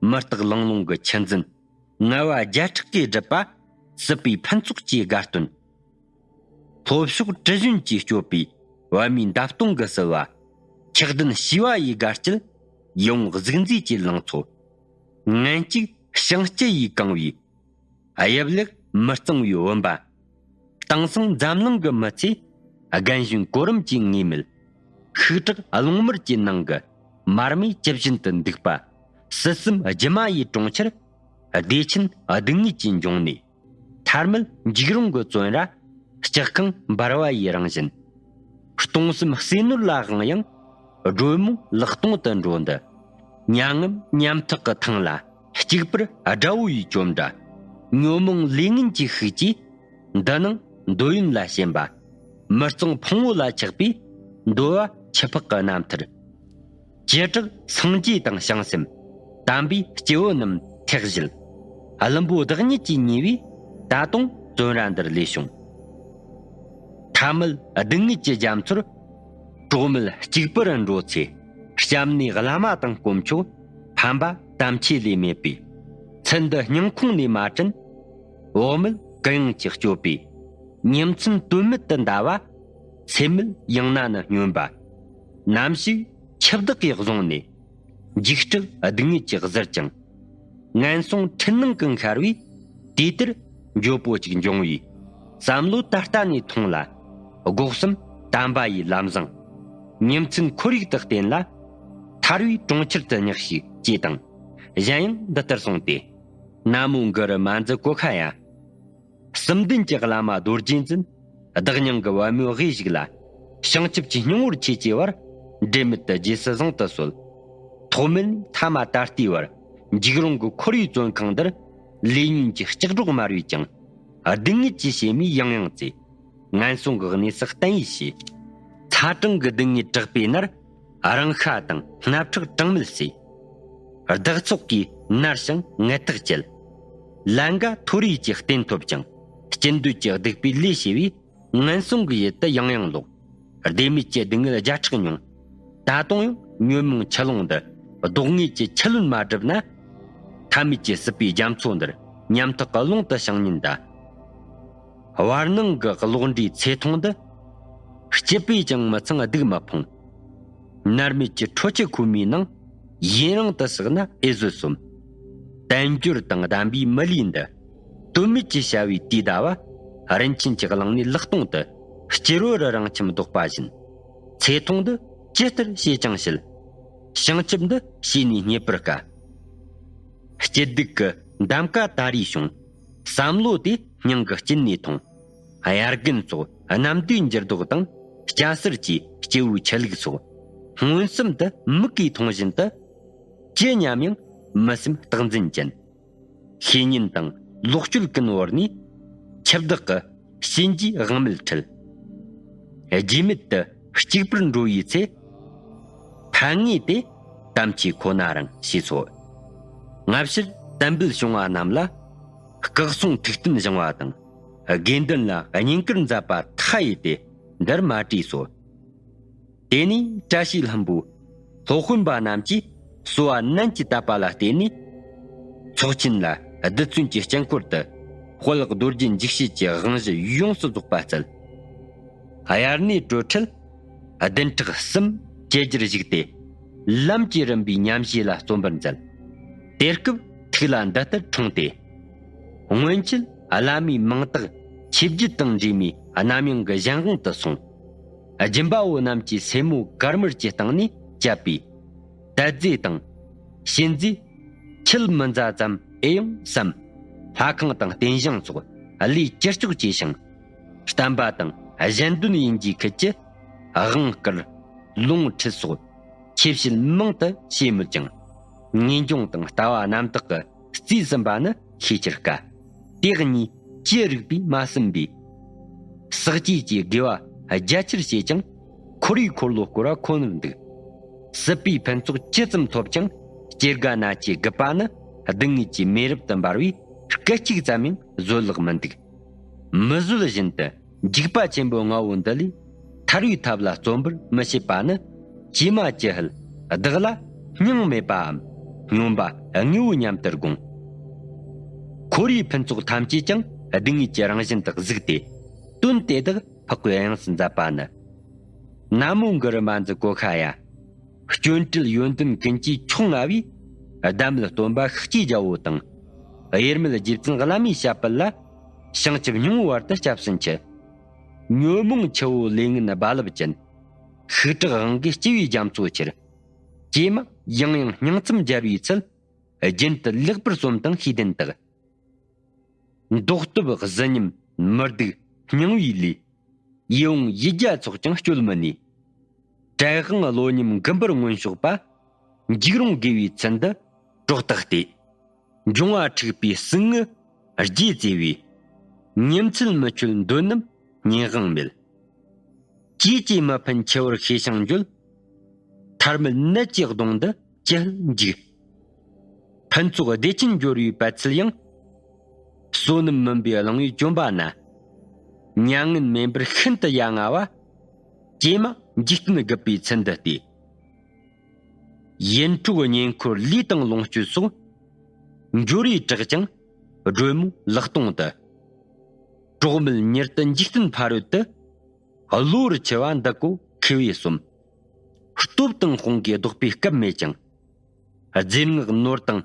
མུ་སྟེགས་ལང་ལོང་གི་ཆུ་འཛིན། ངལ་བ་བརྒྱ་ཕྲག་གིས་བསྒྲིབས་པ། སྲིད་པའི་ཕུན་ཚོགས་ཀྱི་དགའ་སྟོན། ལྷོ་ཕྱོགས་དྲི་བཞོན་གྱིས་སྐྱོད་པའི་པད་མའི་འདབ་སྟོང་གི་བསིལ་བ། ཆགས་ལྡན་ཞི་བ་ཡི་དགའ་སྐྱིད། ཡིད་འོང་གཟུགས་མཛེས་ཀྱི་ལང་ཚོ། ངན་སྐྱུག་བྱང་སྐྱི་ཡིས་གང་བའི། དབྱིབས་ལེགས་མི་གཙང་བའི་བུམ་པ། དེང་སང་འཛམ་གླིང་གི་མི་ཚེ། རྒན་གཞོན་གོ་རིམ་གྱི་ངེས་མེད། ཤུགས་དྲག་རླུང་དམར་གྱི་ནང་གི་མར་མེ་ཇི་བཞིན་དུ་འདུག་པ། སྲིད་གསུམ་སྒྱུ་མ་ཡི་གྲོང་ཁྱེར། བདེ་ཆེན་སྡུག་བསྔལ་གྱི་འབྱུང་གནས། ཐར་མེད་འཇིགས་རུང་གི་བཙོན་ར། ལྕགས་ཁང་འབར་བ་ཡི་རང་བཞིན། སྟོང་གསུམ་ཟས་ནོར་ལ་དབང་ཡང་སྒྲོལ་མོ་ལག་སྟོང་དུ་འགྲོ་འདི། མྱ་ངམ་ཉམ་ཐག་གི་ཐང་ལ་གཅིག་པུར་དགྲ་བོ་ཡི་བཅོམ་འདྲ། ཉོན་མོངས་ལས་ངན་གྱི་ཤུགས་ཀྱིས། འདི་ནང་འདོད་ཡོན་ལ་ཞེན་པ། མི་གཙང་ཕུང་བོ་ལ་ཆགས་པའི། འདོད་པ་འཆི་འཕགས་ཀྱི་རྣམ་ཐར། བྱེ་བྲག་སངས་རྒྱས་དང་བྱང་སེམས། དམ་པའི་སྐྱེ་བོ་རྣམས་ཐེག་བཞེད། བླུན་པོ་བདག་ཉིད་ཀྱིས་ཉེས་པའི། ད་དུང་བཙོན་ར་འདིར་ལུས་བྱུང་། ཐ་མལ་སྡུག་བསྔལ་གྱི་རྒྱ་མཚོར། གྲོགས་མེད་གཅིག་པུར་འགྲོ་ཚེ། སྐྱབས་གནས་བླ་མ་དང་དཀོན་མཆོག་ཕན་པ་དམ་ཆོས་ལས་མེད་པའི། ཚུལ་འདི་སྙིང་ཁོང་ནས་མ་དྲན། འོག་མིན་གུ་ཡངས་ཀྱིས་སྐྱོབ་པའི། ཉིན་མཚན་དོན་མེད་དུ་འདའ་བ། ཚེ་མེད་ཡང་ན་ནི་སྨྱོན་པ། ནམ་ཞིག་འཆི་བདག་གིས་བཟུང་ནས། འཇིགས་སྐྲག་སྡུག་བསྔལ་གྱིས་གཟིར་ཅིང་། ངན་སོང་འཁྲུལ་སྣང་གིས་འཁར་བའི། དུས་དེར་འགྱོད་པོ་གཅིག་འབྱུང་བའི། བསམ་བློ་ད་ལྟ་ནས་ཐོངས་ལ། སྒོ་གསུམ་དམ་པ་ཡི་ལམ་བཟང་། ཉིན་མཚན་ཁོར་ཡུག་ཏུ་བརྟེན་ལ། ཐར་བའི་གྲོང་ཁྱེར་དུ་ཉག་ཞིག་ཅེས་དང་། གཞན་ཡང་འདི་ལྟར་གསུངས་ཏེ། ན་མོ་གུ་རུ་མ་འཛི་ཀོ་ཁ་ཡ། གསུམ་ལྡན་གྱི་བླ་མ་རྡོ་རྗེ་འཛིན། བདག་སྙིང་གི་པད་མོའི་དབུས་ཤིག་ལ། བྱང་ཆུབ་ཀྱི་སྙིང་པོར་ཆེས་ཆེ་བར། འབྲེལ་མེད་དུ་རྗེས་སུ་བཟུང་དུ་གསོལ། ཐོག་མེད་ནས་ཐ་མ་ད་ལྟའི་བར། འཇིགས་རུང་གི་ཁོར་ཡུག་བཙོན་ཁང་འདིར། ལས་ཉོན་གྱི་ལྕགས་སྒྲོག་དམར་བས་ཀྱང་། སྡུག་བསྔལ་གྱི་བྱེ་མས་ཡང་ཡང་གཙེས། ངན་སོང་གི་གནས་སུ་གཏན་ཡིད་བྱས། ཚ་གྲང་གི་སྡུག་བསྔལ་དྲག་པོས་མནར། རང་ཤ་དང་སྣ་ཁྲག་གྲངས་མེད་བསྲེས། བདག་ཚོགས་ཀྱིས་མནར་ཞིང་ངལ་རྟགས་བཅད། ལན་འགའ་མཐོ་རིས་ཀྱི་རྟེན་ཐོབ་ཀྱང་། སྐྱིད་འདོད་ཀྱི་སྡིག་པའི་ལས་བྱས་པས། ངན་སོང་གི་ཡུལ་དུ་ཡང་ཡང་ལོག། བདེན་མེད་ཀྱི་སྡུག་བསྔལ་བརྒྱ་ཕྲག་མྱོང་། ད་དུང་ཡང་ཉོན་མོངས་ཆུ་ཀླུང་འདི། ལྡོག་ངེས་ཀྱི་ཆུ་ལོན་མ་བསྒྲིབས་ན། ཐ་མལ་གྱི་སྲིད་པའི་རྒྱ་མཚོ་འདིར། ཉམ་ཐག་གི་ཀློང་དུ་བྱང་ཉིད་འདའ། བར་སྣང་གི་གློག་འདྲའི་ཚེ་ཐུང་འདི། སྐྱིད་པས་ཀྱང་མི་ཚང་སྡུག་མི་ཕོངས། མནར་མེད་ཀྱི་ཁྲོ་ཆུ་ཁོལ་མའི་ནང་། ཡུན་རིང་དུ་བསགས་ན་ཨེ་བཟོད་སོམས། དལ་འབྱོར་དང་ལྡན་པའི་མི་ལུས་འདི། དོན་མེད་ཀྱི་བྱ་བའི་དུས་འདའ་བ། རིན་ཆེན་གྱི་གླིང་ནས་ལག་སྟོང་དུ། སྐྱུ་རུ་རུ་རང་ཁྱིམ་ལྡོག་པ་བཞིན། ཚེ་ཐུང་འདི་ཇི་ལྟར་བྱེད་ཀྱང་བྱེད། བྱང་ཆུབ་འདི་བྱས་ནས་རྙེད་པར་དཀའ། སྐྱིད་སྡུག་གི་འདམ་ཀ་ད་རེས་བྱུང་། བསམ་བློ་དེ་སྙིང་གི་དཀྱིལ་ནས་ཐོངས། དབྱར་དགུན་སོགས་གནམ་བདེ་འགྱུར་ལྡོག་དང་། སྐྱ་སེར་གྱི་སྐྱེ་བོའི་ཆུ་ལུག་སོགས། མངོན་སུམ་དུ་མིག་གིས་མཐོང་བཞིན་དུ། ཅི་སྙམ་ཡང་མི་སེམས་རྟག་འཛིན་ཅན། ཤེས་ཉེན་དང་ལོག་སྤྱོད་ཀུན་བོར་ནས། འཆི་བདག་གི་གཤིན་རྗེའི་དབང་མེད་ཁྲིད། རྗེས་མེད་དུ་གཅིག་པུར་འགྲོ་བའི་ཚེ། ཐ་ངེས་ཏེ་དམ་ཆོས་ཁོ་ན་རང་ཞེས་སོ། སྔ་ཕྱིར་དམ་པའི་བྱུང་བ་རྣམས་ལ་སྐུ་གསུང་ཐུགས་རྟེན་བཞེངས་པ་དང་། དགེ་འདུན་ལ་བསྙེན་བཀུར་མཛད་པ་མཐའ་ཡས་ཏེ་འདིར་མ་བྲིས་སོ། དེ་ནས་བཀྲ་ཤིས་ལྷུན་པོའི་སློབ་དཔོན་པ་རྣམས་ཀྱིས་གསོལ་བ་ནན་གྱིས་བཏབ་པ་ལ་བརྟེན་ནས། ཚོགས་ཆེན་ལ་རྡུལ་ཚོན་གྱི་དཀྱིལ་འཁོར་དུ་དཔལ་རྡོ་རྗེ་འཇིགས་བྱེད་ཀྱི་དབང་བཞི་ཡོངས་སུ་རྫོགས་པ་སྩལ། དབྱར་གནས་གྲོལ་འཕྲལ་བདུན་ཕྲག་གསུམ་བཅད་རྒྱར་བཞུགས་ཏེ། ལམ་གྱི་རིམ་པའི་ཉམས་བཞེས་ལ་བརྩོན་པར་མཛད། དེ་སྐབས་ཐུགས་ལ་འདི་ལྟར་འཁྲུངས་ཏེ། སྔོན་ཆད་བླ་མའི་མིང་བཏགས་ཆོས་བརྒྱུད་དང་འབྲེལ་མའི་རྣམ་གཡེང་གི་གཞན་དབང་དུ་སོང་། སྦྱིན་པ་བོ་རྣམས་ཀྱིས་སེན་མོ་དཀར་དམར་གྱི་སྟེང་ནས་བཅད་པའི་དད་རྫས་དང་། གཤིན་རྫས་ཁྱད་མི་མཛའ་ཙམ་ཨེ་ཡོང་བསམ། ལྷ་ཁང་དང་རྟེན་བཞེངས་སོགས་བློས་ཅི་ལྕོགས་བྱས་ཤིང་། བསྟན་པ་དང་གཞན་དོན་ཡིན་རྒྱུའི་ཁུལ་གྱི་དབང་བསྐུར། ལོངས་སྤྲུལ་སོགས་ཆེ་བཤད་མང་དུ་བྱས་མོད་ཀྱང་། ངེས་འབྱུང་དང་ལྟ་བ་རྣམ་དག་གི་རྩིས་ཟིན་པ་ནི་ཤེས་ཁྱེར་དཀའ། དེ་གཉིས་ཅི་རིགས་པས་མ་ཟིན་པའི། ཟག་བཅས་ཀྱི་དགེ་བ་རྒྱ་ཆེར་བྱས་ཀྱང་། འཁོར་བའི་འཁོར་ལོ་བསྐོར་བ་ཁོ་ནར་འདུག། སྲིད་པའི་ཕུན་ཚོགས་ཇི་ཙམ་ཐོབ་ཀྱང་། སྐྱེ་རྒ་ན་འཆིའི་རྒུད་པ་ནི་སྡུག་བསྔལ་གྱི་མེ་རབ་ཏུ་འབར་བས་སྐད་ཅིག་ཙམ་ཡང་བཟོད་གླགས་མི་འདུག། མི་བཟོད་བཞིན་དུ་འཇིགས་པ་ཆེན་པོ་ལྔ་བོ་འདི་ལས་ཐར་བའི་ཐབས་ལ་བརྩོན་པར་མི་བྱེད་པ་ནི། ཀྱེ་མ་ཀྱི་ཧུད། བདག་ལ་སྙིང་མེད་པའམ་སྙོམས་པ་དངོས་པོ་སྙམ་དུ་དགོངས། འཁོར་བའི་ཕུན་ཚོགས་ཐམས་ཅད་ཀྱང་སྡུག་བསྔལ་གྱི་རང་བཞིན་དུ་གཟིགས་ཏེ། དོན་དེ་དག་འཕགས་པའི་དབྱངས་སུ་མཛད་པ་ནི། ན་མོ་གུ་རུ་མ་འཛི་གོ་ཁ་ཡ། སྐྱོན་བྲལ་ཡོན་ཏན་ཀུན་གྱི་མཆོག་མངའ་བའི། གདམས་སྟོན་པ་ཤཱཀྱའི་རྒྱལ་པོ་དང་། དབྱེར་མེད་རྗེ་བཙུན་བླ་མའི་ཞབས་པད་ལ། བྱང་ཆུབ་སྙིང་པོའི་བར་དུ་སྐྱབས་སུ་མཆི། ཉོན་མོངས་ཆུ་བོ་ལས་ངན་རྦ་རླབས་ཅན། ཤུགས་དྲག་དབང་གིས་སྐྱེ་བོའི་རྒྱ་མཚོ་ཁྱེར། ཀྱེ་མ་ཡང་ཡང་སྙིང་མཚམས་སྦྱར་བའི་ཚུལ། རྒྱུན་དུ་ལེགས་པར་སོམས་དང་ཤེས་ལྡན་དག། མདོ་སྟོབས་གཟི་ཉམས་མི་སྡུག་སྙིང་པོའི་ལས། ཡིད་འོང་ཡིད་བརྒྱ་ཚོགས་ཀྱང་སྤྱོད་མི་ནུས། བྲེད་དབང་བློ་ཉམས་མགུ་འབུར་མངོན་ཕྱོགས་པ། འཇིགས་རུང་དགེ་བའི་ཚུལ་འདི་གྲོགས་བཏགས་ཏེ། འབྱུང་བ་འཁྲུགས་པའི་ཟུག་རྔུ་རྒྱས་བཙེ་བའི། ཉིན་མཚན་མི་ཆོད་འདོད་རྣམས་གཉིད་དབང་མེད། ཅིས་ཀྱང་མི་ཕན་འཆི་བར་ཤེས་ཤིང་འགྱོད། ཐར་མེད་ནད་ཀྱི་གདོང་འདི་ཅི་ལ་འཇིགས། ཕུན་ཚོགས་བདེ་ཆེན་འབྱོར་བའི་པད་ཚལ་ཡང་། བསོད་ནམས་མུན་པའི་གླིང་བས་བཅོམ་པ་ན། མྱ་ངན་མེད་པར་ཤིན་ཏུ་ཡ་ང་བ། ཀྱེ་མ་འཇིག་རྟེན་རྒུད་པའི་ཚུལ་འདི་སྟེ། ཡིད་འཕྲོག་ཉེ་འཁོར་ལུས་དང་ལོངས་སྤྱོད་སོགས། འབྱོར་བས་དྲག་ཀྱང་སྒྲོལ་མོ་ལག་སྟོང་དུ། གྲོགས་མེད་མྱུར་དུ་འཇིག་རྟེན་ཕ་རོལ་ཏུ། གློ་བུར་འཆི་བ་འདི་ཀོ་མཁས་པས་སོམས། སྟོབས་དང་དཔུང་གིས་བཟློག་པའི་སྐབས་མེད་ཀྱང་། རྫས་སྔགས་ནོར་དང་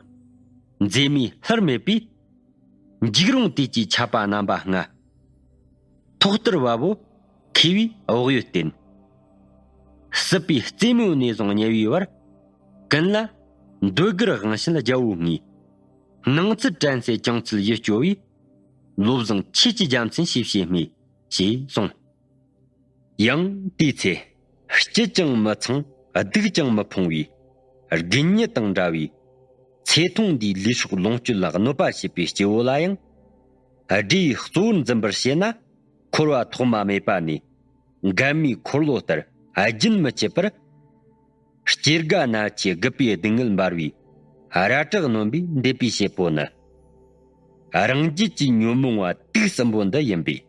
མཛེས་མའི་ལྷུར་མེད་པས། འཇིགས་རུང་དུས་ཀྱི་ཆད་པ་རྣམ་པ་ལྔ། ཐོག་ལྟར་བབ་བོ་མཁས་པའི་བག་ཡོད་བསྟེན། སྲིད་པའི་རྩེ་མོའི་ནས་བཟུང་ཉེ་བའི་བར། ཀུན་ལ་འདོད་དགར་དབང་བྱེད་རྒྱལ་པོའི་ངོས། སྣང་ཚུལ་དྲན་སའི་ཅང་ཚུལ་ཡིད་སྐྱོ་བའི། བློ་བཟང་ཁྱེད་ཀྱི་རྒྱལ་མཚན་ཞེས་བྱའི་སྨྲས། ཞེས་གསུངས། ཡང་དེའི་ཚེ། སྐྱིད་ཀྱང་མི་ཚང་སྡུག་ཀྱང་མི་ཕོངས་པའི། དགུན་ཉི་དང་འདྲ་བའི། ཚེ་ཐུང་འདིའི་ལུས་སྲོག་ལོངས་སྤྱོད་ལ་གནོད་པ་བྱེད་པའི་སྐྱེ་བོ་ལ་ཡང་། སྒྲའི་གཙོ་བོར་འཛིན་པར་བྱེད་ན། འཁོར་བ་ཐོག་མ་མེད་པ་ནས། མགལ་མེའི་འཁོར་ལོ་ལྟར་རྒྱུན་མི་འཆད་པར། སྐྱེ་རྒ་ན་འཆིའི་རྒུད་པའི་སྡུག་བསྔལ་འབར་བའི། ར་བྲག་གནོན་པའི་འདོད་པའི་བྱེད་པོ་ནི། རང་རྒྱུད་ཀྱི་ཉོན་མོངས་པ་དུག་གསུམ་པོ་འདི་ཡིན་པས།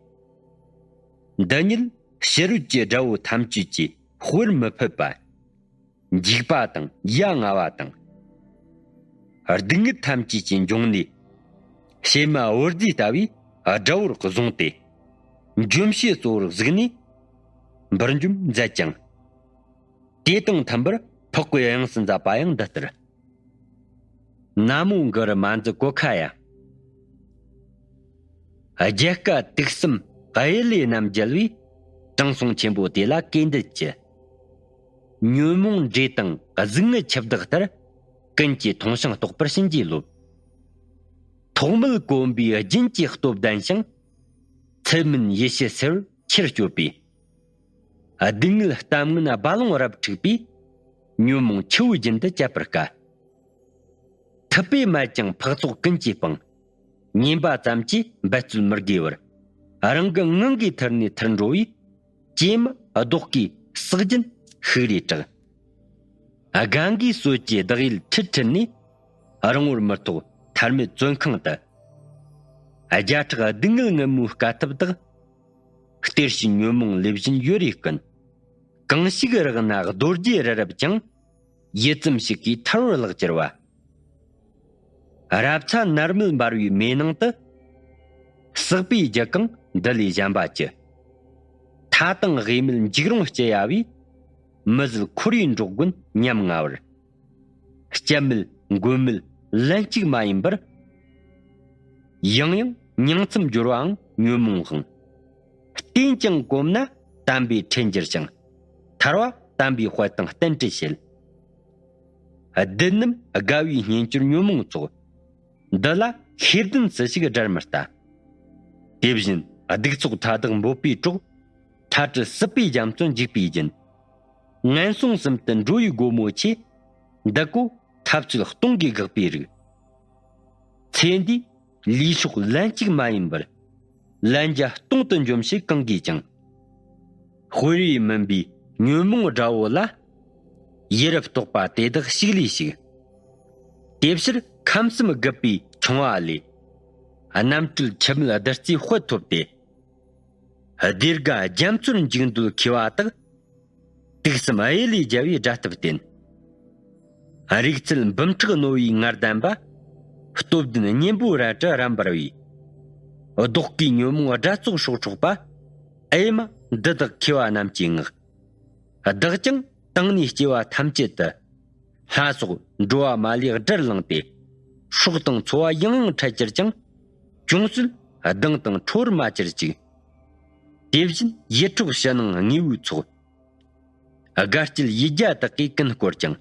འདི་ཉིད་ཕྱི་རོལ་གྱི་དགྲ་བོ་ཐམས་ཅད་ཀྱིས་དཔེར་མི་ཕོད་པ། འཇིགས་པ་དང་ཡ་ང་བ་དང་། སྡུག་བསྔལ་ཐམས་ཅད་ཀྱི་འབྱུང་གནས། བྱེ་མ་བུ་རྫི་ལྟ་བུའི་དགྲ་བོར་བཟུང་སྟེ། འཇོམས་བྱེད་གཙོ་བོར་གཟིགས་ནས། འབུར་འཇོམས་མཛད་ཅིང་། དེ་དང་མཐུན་པར་འཕགས་པའི་དབྱངས་སུ་མཛད་པ་ཡང་འདི་ལྟར། ན་མོ་གུ་རུ་མ་འཛི་གོ་ཁ་ཡ། རྒྱལ་དཀའ་དུག་གསུམ་གཡུལ་ལས་རྣམ་རྒྱལ་བའི། དྲང་སྲོང་ཆེན་པོ་དེ་ལ་གུས་འདུད་ཀྱི། ཉོན་མོངས་འདྲེ་དང་གཟུགས་ངན་འཆི་བདག་ལྟར། ཀུན་གྱིས་མཐོང་ཞིང་རྟོགས་པར་བྱིན་གྱིས་རློབས། ཐོག་མེད་གོམ་པའི་རྒྱུན་གྱི་སྟོབས་ལྡན་ཞིང་། ཚད་མིན་ཡེ་ཤེས་སེལ་བར་ཁྱེར་སྐྱོད་པའི། སྡུག་བསྔལ་གཏམ་ངན་རྦ་ཀློང་རབ་འཁྲིགས་པའི། ཉོན་མོངས་ཆུ་བོའི་རྒྱུན་དུ་བཅད་པར་དཀའ། ཐུབ་པས་མེད་ཀྱང་འཕགས་ཚོགས་ཀུན་གྱིས་སྤངས། ཉན་པ་ཙམ་གྱིས་འབད་རྩོལ་མི་དགོས་པར། རང་གི་ངང་གིས་ཐར་ནས་ཐར་འགྲོ་བའི། ཀྱེ་མ་བཟློག་གི་ཟག་རྒྱུན་ཤུགས་རེ་དྲག། སྒང་གའི་སྲོལ་གྱི་བདག་ཡུལ་ཁྲིད་ཁྲིད་ནས་རང་ངོར་མི་ཐོགས་ཐར་མེད་བཙོན་ཁང་དུ། བརྒྱ་ཕྲག་སྡུག་བསྔལ་ངན་མོའི་དཀའ་ཐུབ་དག་གཏེར་བྱིན་ཉོན་མོངས་ལས་བཞིན་ཡོད་རེ་ཀུན། གང་ཞིག་རག་ན་རྡོ་རྗེ་རི་རབ་ཀྱང་། ཡུད་ཙམ་ཞིག་གིས་ཐར་བར་ལག་ཅེར་བ། རབ་ཚ་ནར་མེད་འབར་བའི་མེ་ནང་དུ། བསགས་པའི་རྒྱུ་གང་འདི་ལས་གཞན་པ་ཅི། ཐ་དང་དབུས་མེད་འཇིགས་རུང་སྐྱེ་ཡ་བས། མི་བཟོད་འཁོར་བའི་འགྲོགས་མགོན་ཉམ་ང་བར། སྐྱབས་མེད་མགོན་མེད་ལན་གཅིག་མ་ཡིན་པར། ཡང་ཡང་མྱང་མཚམས་སྦྱོར་བའང་ཉོན་མོངས་དབང་། བསྟེན་ཀྱང་གོམས་ན་དམ་པའི་ཁྲིད་འགྱུར་ཞིང་། ཐར་བ་དམ་པའི་དཔལ་དང་བསྟན་འགྲོའི་ཞལ། བདུད་རྣམས་དགའ་བའི་གཉེན་གྱུར་ཉོན་མོངས་ཚོགས། འདི་ལ་ཤེས་ལྡན་སུ་ཞིག་དགྲར་མི་ལྟ། དེ་བཞིན་གདུག་ཚོགས་མཐའ་དག་འབོད་པའི་གྲོགས། ཁྲ་ཁྲི་སྲིད་པའི་རྒྱ་མཚོ་འཇིག་པའི་རྒྱུན། ངན་སོང་གསུམ་དུ་འགྲོ་བའི་སྒོ་མོ་ཆེ། འདི་ཀོ་ཐབས་ཚུལ་སྟོང་གིས་དགག་པའི་རིགས། ཚེ་འདིའི་ལུས་སྲོག་ལན་གཅིག་མ་ཡིན་པར། ལན་བརྒྱ་སྟོང་དུ་འཇོམས་ཤིག་གང་གིས་ཀྱང་། དཔེར་བའི་མུན་པའི་ཉོན་མོངས་དགྲ་བོ་ལ། ཡིད་རབ་རྟོག་པ་དེ་དག་ཞིག་ལས་ཞིག། དེ་ཕྱིར་ཁམས་གསུམ་རྒུད་པའི་ཆུང་བ་ལས། རྣམ་གྲོལ་འཆི་མེད་བདུད་རྩིའི་དཔལ་ཐོབ་སྟེ། བདེ་དགའ་རྒྱ་མཚོར་འཇུག་འདོད་མཁས་པ་དག། དུག་གསུམ་གཡུལ་ལས་རྒྱལ་བའི་དགྲ་སྟོབས་བསྟེན། རིག་རྩལ་འབུམ་ཕྲག་རྣོ་བའི་ངར་ལྡན་པ། སྟོབས་ལྡན་གཉེན་པོ་རལ་གྲི་རབ་འབར་བའི། བཟློག་གི་ཉོན་མོངས་དགྲ་ཚོགས་སྲོག་འཕྲོག་པ། ཨེ་མ་འདི་དག་མཁས་པ་རྣམས་ཀྱིས་བསྔགས། བདག་ཀྱང་དེང་ནས་སྐྱེ་བ་ཐམས་ཅད་དུ། ལྷ་སོགས་འགྲོ་བ་མ་ལུས་དགྲར་ལངས་ཏེ། སྲོག་དང་འཚོ་བ་ཡང་ཡང་འཕྲལ་གྱུར་ཀྱང་། ཅུང་ཟད་སྡང་དང་ཁྲོ་བར་མ་གྱུར་ཅིག། དེ་བཞིན་ཡིད་འཕྲོག་ཕྱི་ནང་དངོས་པོའི་ཚོགས། དགའ་སྐྱིད་ཡིད་བརྒྱ་དག་གིས་ཀུན་བསྐོར་ཀྱང་།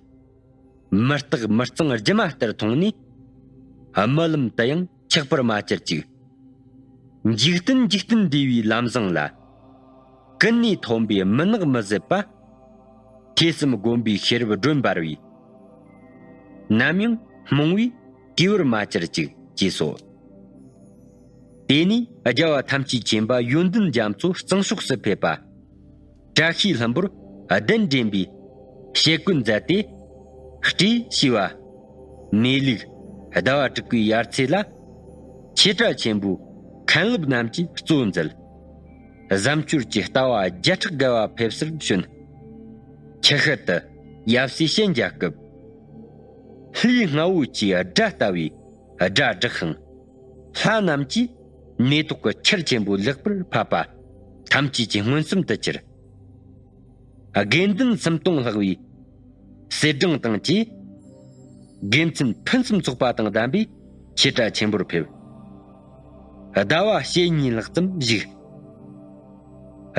མི་རྟག་མི་གཙང་སྒྱུ་མ་ལྟར་མཐོང་ནས། རྨི་ལམ་དུ་ཡང་ཆགས་པར་མ་གྱུར་ཅིག། འཇིག་རྟེན་འཇིག་རྟེན་འདས་པའི་ལམ་བཟང་ལ། ཀུན་ནས་ཐོན་པའི་མུན་ནག་མི་བཟད་པ། ཐོས་བསམ་སྒོམ་པའི་ཤེས་རབ་སྒྲོན་འབར་བའི། ནམ་ཡང་རྨོངས་པས་གོས་པར་མ་གྱུར་ཅིག་ཅེས་སོ། དེ་ནས་རྒྱལ་བ་ཐམས་ཅད་མཁྱེན་པ་ཡོན་ཏན་རྒྱ་མཚོ་གཙང་ཕྱོགས་སུ་ཕེབས་པ། བཀྲ་ཤིས་ལྷུན་པོར་གདན་འདྲེན་པའི་ཞལ་བཀོད་མཛད་དེ། སྤྲེའུ་བྱིའུ། མེ་ལུག་ཟླ་བ་དྲུག་པའི་ཡར་ཚེས་ལ། ཆོས་གྲྭ་ཆེན་པོའི་མཁན་སློབ་རྣམས་ཀྱིས་གཙོ་མཛད། བཟའ་འཕྲུལ་གྱི་ལྟ་བ་བརྒྱ་ཕྲག་བརྒལ་བ་ཕེབས་སར་བྱོན། ཆུ་ཤུལ་དུ་ཡབ་སྲས་ཤན་རྒྱག་སྐབས། ལྷའི་རྔ་བོ་ཆེའི་སྒྲ་ལྟ་བུའི་སྒྲ་བསྒྲགས་ཤིང་། ལྷ་རྣམས་ཀྱིས་མེ་ཏོག་གི་ཆར་ཆེན་པོ་ལེགས་པར་ཕབ་པ་ཐམས་ཅད་ཀྱི་མངོན་སུམ་དུ་གྱུར། དགེ་འདུན་སུམ་སྟོང་ལྷག་པའི་གསེར་སྦྲེང་དང་བཅས། དགེ་མཚན་ཕུན་སུམ་ཚོགས་པ་དང་ལྡན་པའི་ཆོས་གྲྭ་ཆེན་པོར་ཕེབས། ཟླ་བ་ཕྱེད་གཉིས་ལྷག་ཙམ་བཞུགས།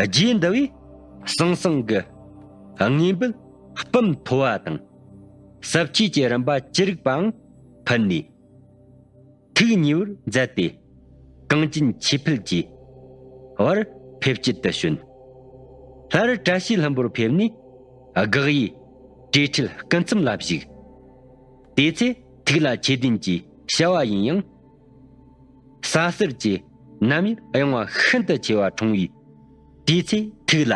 རྗེ་འདི་བས་ཟང་ཟིང་གི་དངོས་འབུལ་སྤུ་མཐོ་བ་དང་། ཟབ་ཆོས་ཀྱི་རིམ་པ་ཅི་རིགས་པའང་ཕུལ་ནས། ཐུགས་ཉེ་བར་མཛད་དེ། གངས་ཅན་ཆོས་འཕེལ་གྱི་བར་ཕེབས་སྐྱིད་དུ་བྱོན། སླར་བཀྲ་ཤིས་ལྷུན་པོར་ཕེབས་ནས། དགག་དབྱེ་གྲོས་འཆད་སྐུ་མཚམས་ལ་བཞུགས། དེ་ཚེ་ཐུགས་ལ་ཆོས་ལྡན་གྱི་བྱ་བ་ཡིན་ཡང་། ས་གསེར་གྱི་ནམ་ཡིན་གཡེང་བ་ཤིན་ཏུ་ཆེ་བ་འཁྲུངས་པའི་དུས་ཚེ་ཐུགས་ལ།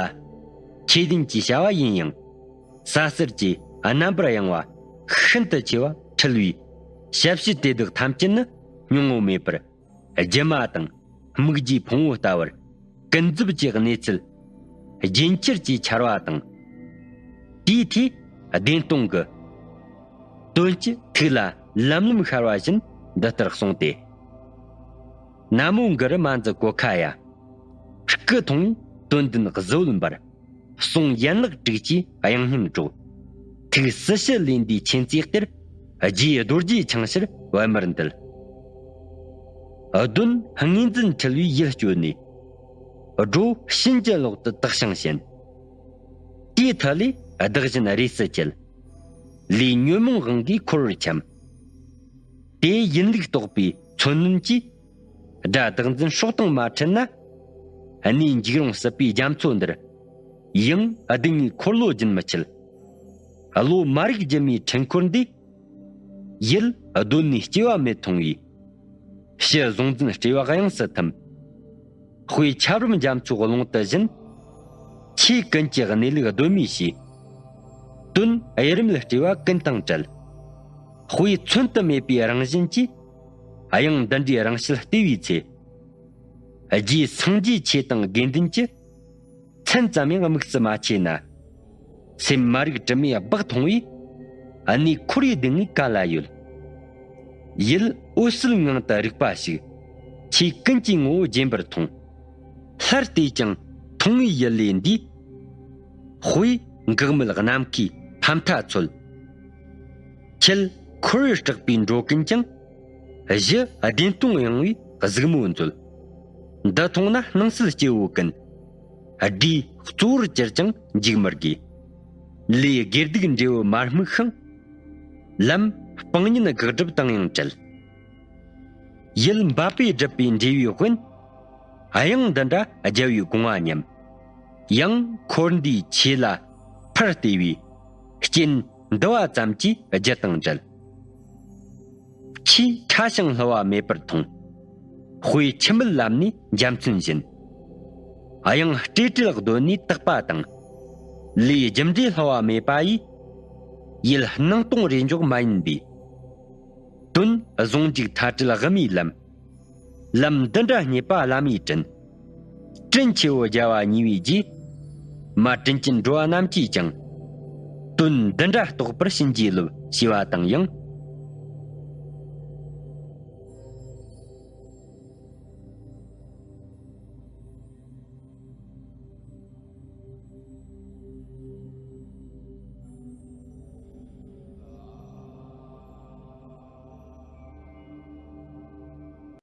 ཆོས་ལྡན་གྱི་བྱ་བ་ཡིན་ཡང་། ས་གསེར་གྱི་རྣམ་པར་གཡེང་བ་ཤིན་ཏུ་ཆེ་བ་འཁྲུལ་བའི་ཞབས་ཕྱི་དེ་དག་ཐམས་ཅད་ནི་མྱོང་ངོ་མེད་པར། སྒྱུ་མ་དང་སྨིག་རྒྱུའི་ཕུང་པོ་ལྟ་བུར་ཀུན་རྫོབ་ཀྱི་གནས་ཚུལ་རྒྱུན་ཁྱེར་གྱི་འཆར་བ་དང་། དེའི་མཐའི་བདེན་སྟོང་གི་དོན་སྤྱི་ཐུགས་ལ་ལམ་ལམ་ཤར་བ་བཞིན་འདི་ལྟར་གསུངས་ཏེ། ན་མོ་གུ་རུ་མ་འཛི་གོ་ཁ་ཡ། སྐུ་མཐོང་བས་དོན་ལྡན་གཟི་འོད་འབར། གསུང་ཡན་ལག་དྲུག་ཅུའི་དབྱངས་སྙན་སྒྲོག། ཐུགས་སྲི་ཞུ་ལེན་པའི་མཁྱེན་བརྩེའི་གཏེར། རྗེའི་རྡོ་རྗེ་འཆང་ཕྱིར་པདྨར་འདུད། གདོན་ངོས་འཛིན་འཁྲུལ་བའི་ཡིད་སྐྱོ་ནས། སྒྲོ་བྱིན་གྱིས་ལོག་ཏུ་དག་ཞིང་གཞན། དེའི་མཐའ་ལས་བདག་གཞན་རིས་སུ་བཅད། ལས་ཉོན་མོངས་དབང་གིས་འཁོར་བར་འཁྱམས། དེའི་ཡིན་ལུགས་རྟོགས་པའི་མཚོན་རྣོན་གྱིས། དགྲ་བདག་འཛིན་སྲོག་དང་མ་འཕྲད་ན། གནས་འཇིགས་རུང་སྲིད་པའི་རྒྱ་མཚོ་འདིར། ཡང་སྡུག་བསྔལ་འཁོར་ལོ་རྒྱུན་མི་འཆད། བློ་མ་རིག་སྒྱུ་མའི་འཕྲུལ་འཁོར་འདིས། ཡིད་གདོད་ནས་སྐྱེ་བ་མེད་མཐོང་བའི། ཕྱི་གཟུང་འཛིན་སྤྲེལ་བ་དབྱངས་སུ་ཐིམ། དཔེ་ཆབ་རོམ་རྒྱ་མཚོའི་ཀློང་དུ་བཞིན། ཆོས་ཀུན་གྱི་གནས་ལུགས་གདོད་མའི་ཕྱིར། དོན་གཡུ་རལ་སྤྲས་པ་ཀུན་དང་བྲལ། དཔེ་མཚོན་དུ་མེད་པའི་རང་བཞིན་གྱིས། དབྱངས་འདི་འདྲའི་རང་བཞིན་བལྟས་པའི་ཚེ། རྗེ་སངས་རྒྱས་ཆོས་དང་དགེ་འདུན་གྱི། མཚན་ཙམ་ཡང་དམིགས་སུ་མ་ཕྱེ་ན། སེམས་མ་རིག་དྲི་མས་སྦགས་མཐོང་བས། གནས་འཁོར་བའི་སྡུག་བསྔལ་ག་ལ་ཡོད། ཡུལ་འོད་གསལ་ངང་དུ་རིག་པ་ཞིག །ཆོས་ཀུན་གྱི་ངོ་བོ་རྗེན་པར་མཐོང་། སླར་བལྟས་ཀྱང་མཐོང་བའི་ཡུལ་ལས་འདས། དཔེ་འགག་མེད་ནམ་མཁའི་ཕ་མཐའ་འཚོལ། ཁྱེད་འཁོར་བའི་སྐྲག་པས་འགྲོ་ཀུན་ཀྱང་། གཞི་བདེན་སྟོང་གཡེང་བའི་གཟིགས་མོ་མཛོད། འདི་མཐོང་ན་སྣང་སྲིད་སྐྱེ་བོ་ཀུན། སྒྲའི་གཙོ་བོར་གྱུར་ཀྱང་འཇིགས་མི་དགོས། ལས་དགེ་སྡིག་འབྲས་བུ་མ་དམིགས་ཤིང་། ལམ་སྤང་གཉེན་དགག་སྒྲུབ་དང་ཡང་བྲལ། ཡུལ་འབབ་པས་བསྒྲིབས་པའི་འབྲས་བུའི་དཔོན། དབྱངས་འདི་འདྲ་རྒྱལ་བའི་དགོངས་པ་ཉམས། ཡང་འཁོར་འདས་ཆོས་ལ་ཕར་བལྟས་པས། རྐྱེན་འདུ་བ་ཙམ་གྱིས་རྒྱུ་དང་བྲལ། ཆོས་ཕྲ་ཞིང་བསླུ་བ་མེད་པར་མཐོང་། དཔེ་འཆི་མེད་ལམ་ནས་འཇའ་ཚོན་བཞིན། དབྱངས་སྤྲོས་བྲལ་གདོད་ནས་དག་པ་དང་། ལས་རྒྱུ་འབྲས་བསླུ་བ་མེད་པ་ཡིས། ཡུལ་སྣང་སྟོང་རེ་འཇོག་མ་ཡིན་པའི། དོན་ཟུང་འཇུག་མཐའ་བྲལ་དབུ་མའི་ལམ། ལམ་འདི་འདྲ་རྙེད་པ་བླ་མའི་དྲིན། དྲིན་ཆེ་བོ་རྒྱལ་བ་ཉེ་བའི་རྗེ། མ་དྲིན་ཅན་འགྲོ་བ་རྣམས་ཀྱིས་ཀྱང་། དོན་འདི་འདྲ་རྟོགས་པར་བྱིན་གྱིས་རློབས། ཞེས་པ་དང་ཡང་